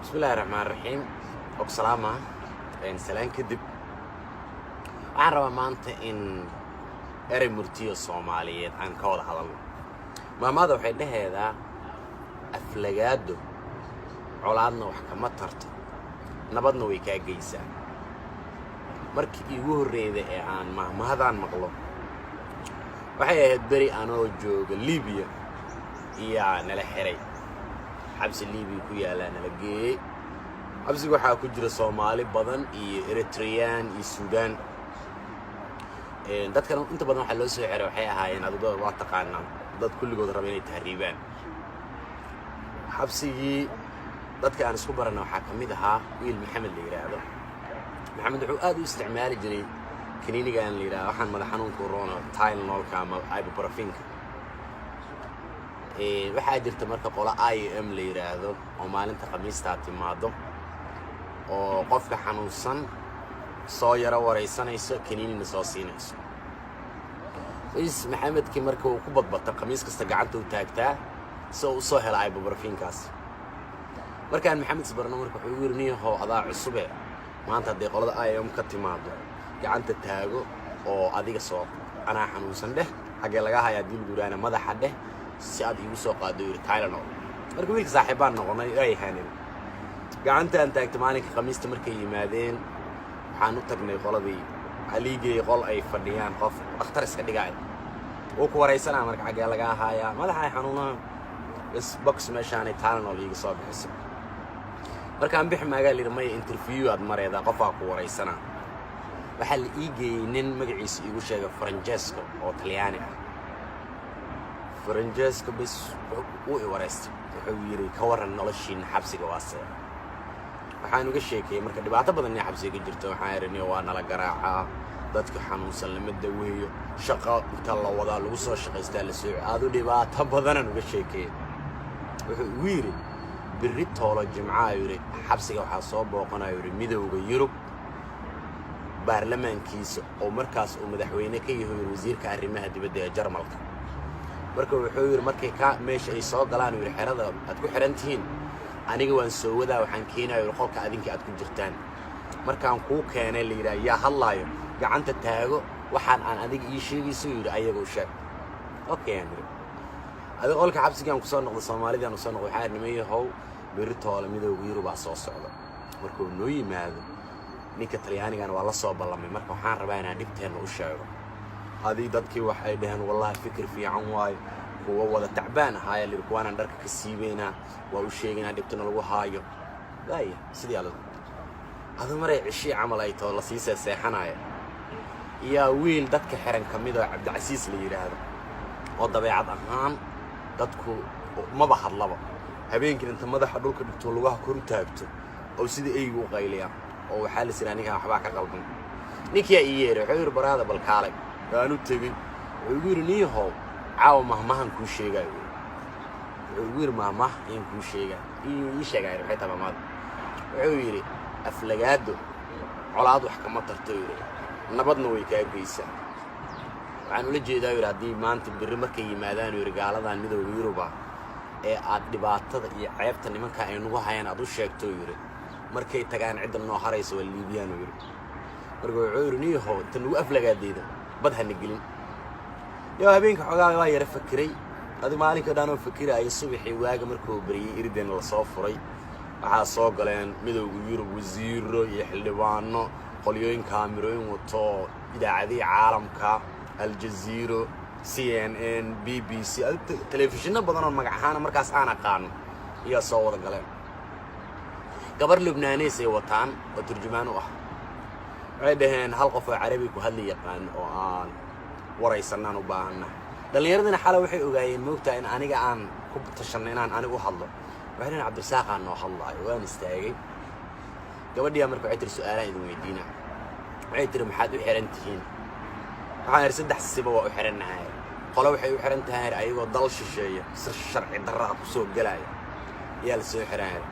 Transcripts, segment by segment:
Bismillahi raxmaan raxiim. Og salaama salaan kadib, waxaan rabaa maanta in erey murtiyo Soomaaliyeed aan ka wada hadalno. Maamaada waxay dhaheedaa: "Aflagaado colaadna wax kama tarto, nabadna way kaa geysaa." Markii iigu horreyda ee aan mahmahadaan maqlo waxay ahayd beri anoo jooga Libiya. Iyaa nala xiray, xabsi Libiya ku yaallaa nala geeyey. Xabsiga waxaa ku jira Soomaali badan iyo Eritreyaan iyo Suudaan. Dadkan inta badan waxaa loo soo xiray waxay ahaayeen adugada waa taqaanaa, dad kulligood raba inay tahriibaan. Xabsigii dadka aan isku baranna waxaa ka mid ahaa wiil Maxamed la yidhaahdo. Maxamed wuxuu aad u isticmaali jiray kaniinigan la yidhahdo, waxaan madax xanuunka u roono, Tylenolka ama ibuprofenka. Waxaa jirta marka qolo IOM la yidhaahdo oo maalinta Khamiistaa timaado oo qofka xanuunsan soo yaro waraysanayso, kaniinina soo siinayso. Is Maxamedkii marka uu ku badbata, khamiis kasta gacanta u taagtaa si uu usoo hela ibuprofenkaas. Markaan Maxamed isbarno, marka wuxuu igu yidhi: "Niyahow, adaa cusube, maanta hadday qolada IOM ka timaado, gacanta taago oo adiga soo anaa xanuunsan dheh. Xaggee laga hayaa dilguraana madaxa dheh, si aad iigu soo qaado," yidhi, "Tylenol." Marka wiilka saaxiibbaan noqonay, ay hanin gacantaan taagta. Maalinka Khamiista markay yimaadeen, waxaan u tagnay qoladii. Waxaa liigeeyey qol ay fadhiyaan qof dhakhtar iska dhigaayo. Wuu ku waraysanaa marka: "Xaggee lagaa haayaa?" "Madaxa xanuunaha." Bas, box meeshaanay Tylenol iiga soo bixisay. Markaan bixi maagaa layidhi: "Maya, interview aad mareedaa, qofaa ku waraysanaa." Waxaa la ii geeyey nin magaciisa iigu sheegay Francesco oo Talyaani ah. Francesco bas wuu i waraystay. Wuxuu yidhi: "Ka warran noloshiina xabsiga, waa see?" Waxaan uga sheekeeyey marka dhibaato badan inay xabsiga ka jirto. Waxaan idhi: "Waa nala garaacaa, dadka xanuunsan lama daweeyo, shaqo inta la wadaa lagu soo shaqaystaa la soo aadu." Dhibaato badanaan uga sheekeeyey. Wuxuu igu yidhi: "Birri toolo Jimcaha," yidhi, "xabsiga waxaa soo booqanayo," yidhi, "Midowga Yurub baarlamaankiisa, oo markaas uu madaxweyne ka yahay," yidhi, "wasiirka arrimaha dibadda ee Jarmalka." Marka wuxuu yidhi, markay ka meesha ay soo galaan, yidhi, xerada aad ku xidhan tihiin, aniga waan soo wadaa, waxaan keenaya, yidhi, qolka adinka aad ku jirtaan. Markaan kuu keenay, la yidhaha yaa hadlaayo, gacanta taago, waxaan aan adiga ii sheegayso," yidhi, "ayaga u sheeg." "Okay," aan yidhi. Adiga qolka xabsigaan kusoo noqday, Soomaalidaan usoo noqday. Waxaa niman yahow, berri toole Midowga Yurubaa soo socda. Markuu noo yimaado ninka Talyaanigana waa la soo ballamay. Marka waxaan rabaa inaan dhibteenna u sheego. Adii dadkii waxay dhaheen: "Wallahi fikir fiican waayo." Kuwa wada tacbaan ahaaya layidhi, kuwaanaan dharka ka siibaynaa, waa u sheegaynaa dhibtana lagu haayo. Waaya, sidii ala adu maray cishii camal ay too lasii seeseexanaya, yaa wiil dadka xiran ka mid oo Cabdicasiis la yidhaahdo, oo dabeecad ahaan dadku maba hadlaba, habeenkii inta madaxa dhulka dhigto, lugaha kor u taagto oo sida eygu u qayliya, oo waxaa la siraa ninkan waxbaa ka qaldan. Ninkiyaa ii yeeray. Wuxuu yidhi: "Baraada, bal kaalay." Waan u tegey. Wuxuu igu yidhi: "Niyahow, caawa mahmahan kuu sheegaayo." Wuxuu igu yidhi: "Mahmah ayaan kuu sheegaa." Ii sheegaya maxay tahay mahmahada? Wuxuu yidhi: "Aflagaado colaad wax kama tarto," yidhi, "nabadna way kaa geysaa. Waxaan ula jeedaa," yidhi, "haddii maanta berri markay yimaadaan," yidhi, "gaaladan Midowga Yuruba ee aad dhibaatada iyo ceebta nimanka ay nagu hayaan aad u sheegto," yidhi, "markay tagaan cidda noo haraysa waa Liibiyaan," yidhi. Marka wuxuu yidhi: "Niyahow, inta nagu aflagaadeyda bad hana gelin." Yo, habeenka xoogaa waa yara fakiray. Adi maalinka dhan oo fakiraayo, subaxii waaga markuu beriyey, irideenna lasoo furay. Waxaa soo galeen Midowga Yurub, wasiiro iyo xildhibaano, qolyooyin kaamirooyin wato, idaacadihii caalamka, Aljaziiro, CNN, BBC, telefishinno badan oo magac ahaana markaas aan aqaano ayaa soo wada galeen. Gabar Lubnaaneys ay wataan oo turjumaan u ah. Waxay dhaheen: "Hal qof oo Carabi ku hadli yaqaan oo aan waraysanaan u baahanna." Dhallinyaradina xale waxay ogaayeen, moogtaa, in aniga aan ku tashanno inaan anigu u hadlo. Waxay dhaheen: "Cabdirasaaqaa noo hadlaayo." Waan istaagay. Gabadhiyaa marka waxay tiri: "Su-aalaan idin weydiina." Waxay tiri: "Maxaad u xihan tihiin?" Waxaan idhi: "Saddex siba waa u xihannahay. Qole waxay u xihan tahay ayagoo dal shisheeya si sharci darraa ku soo gelaya ayaa la soo xihan.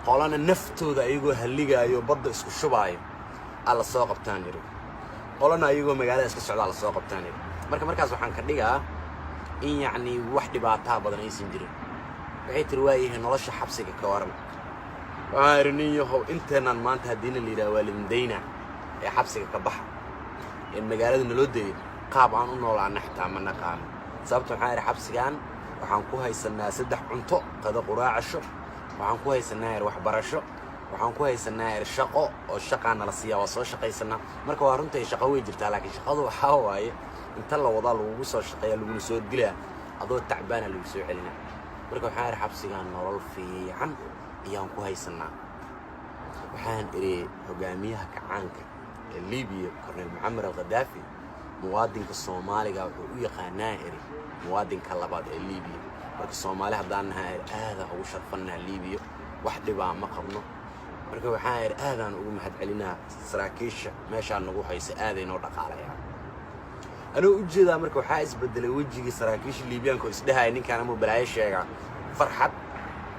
Qolana naftooda ayagoo halligaayo, badda isku shubaayo aa la soo qabtaan," yidhi. "Qolana ayagoo magaalada iska socdaa la soo qabtaan," yidhi. Marka markaas waxaan ka dhigaa in yacni wax dhibaataa badan aysan jirin. Waxay tiri: "Waayahay, nolosha xabsiga ka waran?" Waxaan idhi, nin yahow, inteenaan maanta haddiina la yidhaha waa lidindayna ee xabsiga ka baxa ee magaalada naloo dayay, qaab aan u noolaana xitaa ma naqaano. Sababta waxaan idhi, xabsigan waxaan ku haysanaa saddex cunto, qado, quraacasho. Waxaan ku haysanaa ir waxbarasho. Waxaan ku haysanaa ir shaqo, oo shaqaa nala siiyaa, waa soo shaqaysanaa. Marka waa runtay, shaqo way jirtaa, laakiin shaqadu waxaa waaye inta la wadaa lagugu soo shaqeeya, laguna soo dilaa, adoo tacbaana lagu soo celinaa. Marka waxaan idhi, xabsigaan nolol fiican ayaan ku haysanaa. Waxaan idhi, hogaamiyaha kacaanka ee Libiya, Cornel Mucamar al Khadaafi, muwaadinka Soomaaliga wuxuu u yaqaanaa, idhi, muwaadinka labaad ee Libiya. Marka Soomaali haddaan nahay, aadaan ugu sharfannaa Libiya, wax dhibaa ma qabno. Marka waxaan idhi, aadaan ugu mahadcelinaa saraakiisha meeshaa nagu haysa, aaday noo dhaqaalayaan. Anuu u jeedaa, marka waxaa isbedelay wejigii saraakiisha Liibiyaanka oo isdhehaya ninkaan amuu balaayo sheegaa, farxad.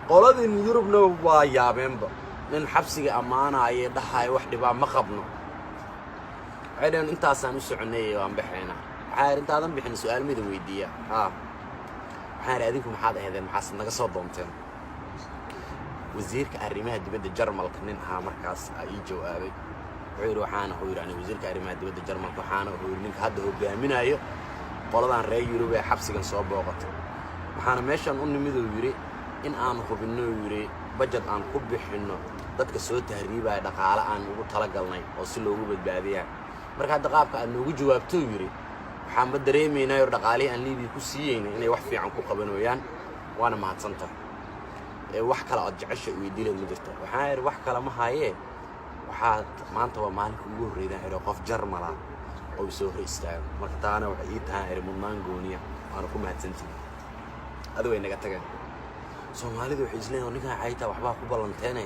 Qoladin Yurubna waa yaabeenba, nin xabsiga ammaanaaya, dhahaaya wax dhibaa ma qabno. Waxay dhaheen, intaasaan u soconay, waan baxaynaa. Waxaa idhi, intaadan bixin su-aal mida weydiiya. Haa. Waxaan idhi, adinku maxaad ahaydeen? Maxaasad naga soo doonteen? Wasiirka arrimaha dibadda Jarmalka nin ahaa markaas aa ii jawaabay. Wuxuu yidhi, waxaana uu yidhi, aniga wasiirka arrimaha dibadda Jarmalka, waxaana uu yidhi ninka hadda hogaaminayo qoladan reer Yurub ee xabsigan soo booqatay. Waxaana meeshan u nimid, uu yidhi, in aan hubinno, uu yidhi, budget aan ku bixinno dadka soo tahriibaya, dhaqaale aan ugu talagalnay oo si loogu badbaadiyaa. Marka hadda qaabka aad noogu jawaabto, uu yidhi, waxaanba dareemaynaa yor dhaqaalihii aan Liibiya ku siiyeyna inay wax fiican ku qabanooyaan, waana mahadsan tahay. Ee wax kale ood jecesha weydiileed ma jirto? Waxaan idhi, wax kale ma hayee. Waxaad maanta waa maalinka ugu horreydaan, idhi, qof Jarmala oo soo hor istaago. Marka taana waxay ii tahaan, idhi, mudnaan gooniya, waana ku mahadsantihi. Adigu way naga tageen. Soomaalidu waxay isleeyihin, ninkan xaytaa waxbaa ku ballanteene,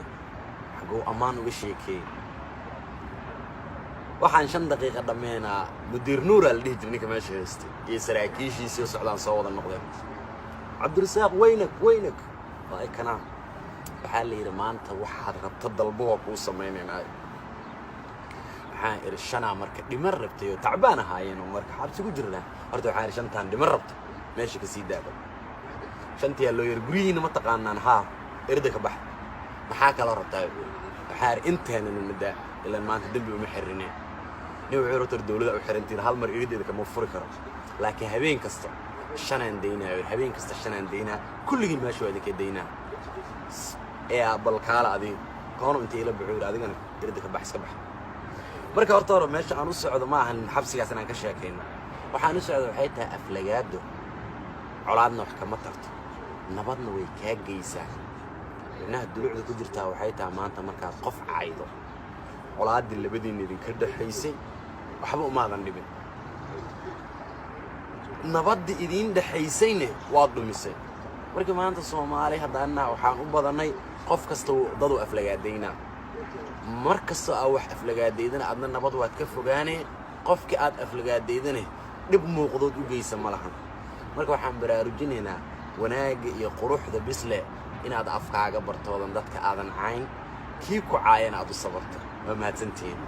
xagguu ammaan uga sheekeeyey? Waxaan 5 daqiiqa dhammeenaa, mudiir Nuuraa la dhihi jiray ninka meesha haystay iyo saraakiishiisii oo socdaan soo wada noqdeen. Cabdirasaaq, weynag weynag, waa ay kanaa. Waxaa la yidhi, maanta waxaad rabta dalbo, waa kuu samaynaynaa. Waxaan idhi, shanaa marka dhiman rabtay oo tacbaan ahaayeen oo marka xabsi ku jirnaa horta. Waxaan idhi, shantaan dhiman rabta meesha ka sii daaba. Shantiyaa loo yiri, guryihiina ma taqaanaan? Haa. Erda ka bax. Maxaa kaloo rabtaa? Waxaa idhi, inteena nadaa, ilaan maanta dembi uma xirine. Nin wuxuu rabta dowladda u xirantiin, hal mar irideeda kama furi karo, laakiin habeen kasta shanaan daynaayo, habeen kasta shanaan daynaa, kulligiin meesha waa idinka daynaa. Ee bal kaala adiga koono inta ila baxo, yidhi, adigana irida ka bax, iska bax. Marka horta hore meesha aan u socdo ma ahan xabsigaas inaan ka sheekayno. Waxaan u socdo waxay tahay, aflagaado colaadna wax kama tarto, nabadna way kaa geysaa. Micnaha dulucda ku jirtaa waxay tahay, maanta markaad qof caydo, colaaddii labadiinna idinka dhexaysay waxba umaadan dhibin, nabadda idiin dhexaysayne waad dhumisay. Marka maanta Soomaali haddaana waxaan u badannay qof kasta dadu aflagaadaynaa. Mar kastoo aa wax aflagaadaydana, adna nabad waad ka fogaanee, qofkii aad aflagaadaydane dhib muuqdood u geysa ma lahan. Marka waxaan baraarujinaynaa wanaagga iyo quruxda bisle inaad afkaaga bartoodan, dadka aadan cayn, kii ku caayana aad u sabarto. Waa mahadsantihiin.